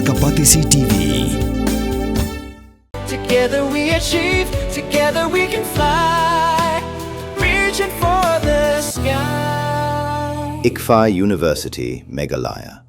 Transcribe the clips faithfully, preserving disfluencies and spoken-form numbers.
Ka Batesi T V. Together we achieve, together we can fly, reaching for the sky. ICFAI University, Meghalaya.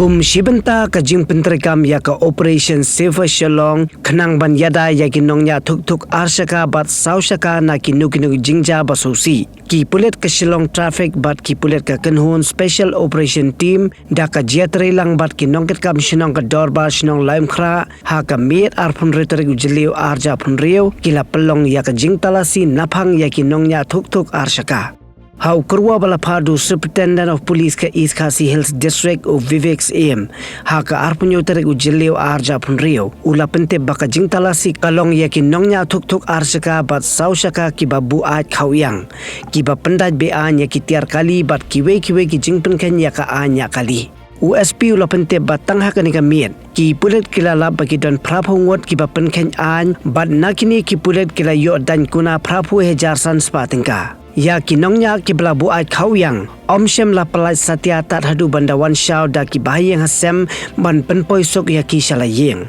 Kum shi bynta ka jingpyntreikam ïa ka Operation Safer Shillong, khnang ban ïada ïa ki nongñiah thuk thuk ar shaka bad saw shaka na kino kino ki jingjia ba sngewsih, ki pulit ka Shillong Traffic bad ki pulit ka kynhun Special Operation Team, da ka jingïatreilang bad ki nongkitkam shnong ka Dorbar Shnong Laitumkhrah, ha ka miet arphew hynriew tarik u Jylliew arhajar arphew hynriew, ki la pynlong ïa ka jingtalasi naphang ïa ki nongñiah thuk thuk ar shaka. Ha u kyrwoh ba la phah da u Superintendent of Police ka East Khasi Hills District, u Vivek Syiem, ha ka arphew hynñiew tarik u Jylliew arhajar arphew hynriew, u la pyntip ba ka jingtalasi ka long ïa ki nongñiah thuk thuk ar shaka bad saw shaka kiba buaid khaw ïang, kiba pyndait be-aiñ ïa ki tiar kali bad kiwei kiwei ki jingpynkheiñ ïa ka aiñ ñiah kali. U S P u la pyntip ba tang ha kane ka miet, ki pulit ki la lap ba ki don phraphew ngut kiba pynkheiñ aiñ, bad na kine ki pulit ki la ïoh daiñ kuna phraphew hajar san spah tyngka. Ïa ki nongñiah kiba la buaid khaw ïang, ym shym la pyllait satia tad haduh ban da wan shaw da ki bahaïing hasem ban pynpoi suk ïa ki sha la ïing.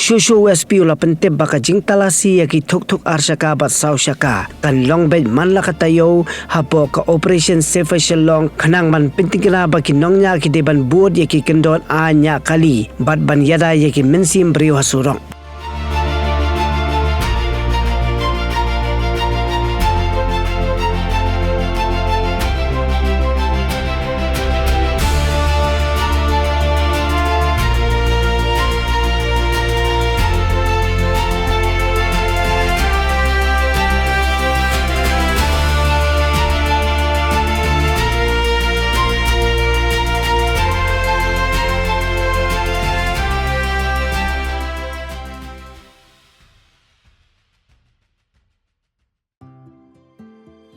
Shuh shuh u S P u la pyntip ba ka jingtalasi ïa ki thuk thuk ar shaka bad saw shaka kan long beit man la ka taïew hapoh ka Operation Safer Shillong, khnang ban pyntikna ba ki nongñiah ki dei ban bud ïa ki kyndon aiñ ñiah kali bad ban ïada ïa ki mynsiem briew ha surok.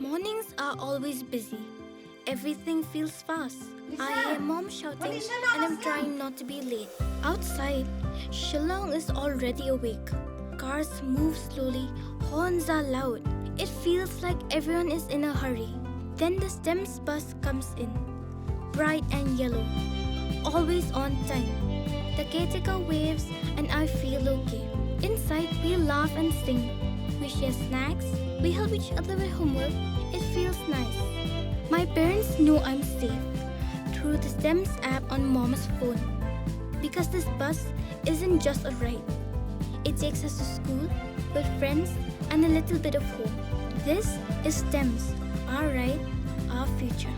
Mornings are always busy. Everything feels fast. I hear mom shouting and I'm trying not to be late. Outside, Shillong is already awake. Cars move slowly, horns are loud. It feels like everyone is in a hurry. Then the STEMS bus comes in. Bright and yellow, always on time. The caretaker waves and I feel okay. Inside, we laugh and sing. We share snacks, we help each other with homework. It feels nice. My parents know I'm safe through the STEMS app on mom's phone. Because this bus isn't just a ride, it takes us to school, with friends, and a little bit of home. This is STEMS, our ride, our future.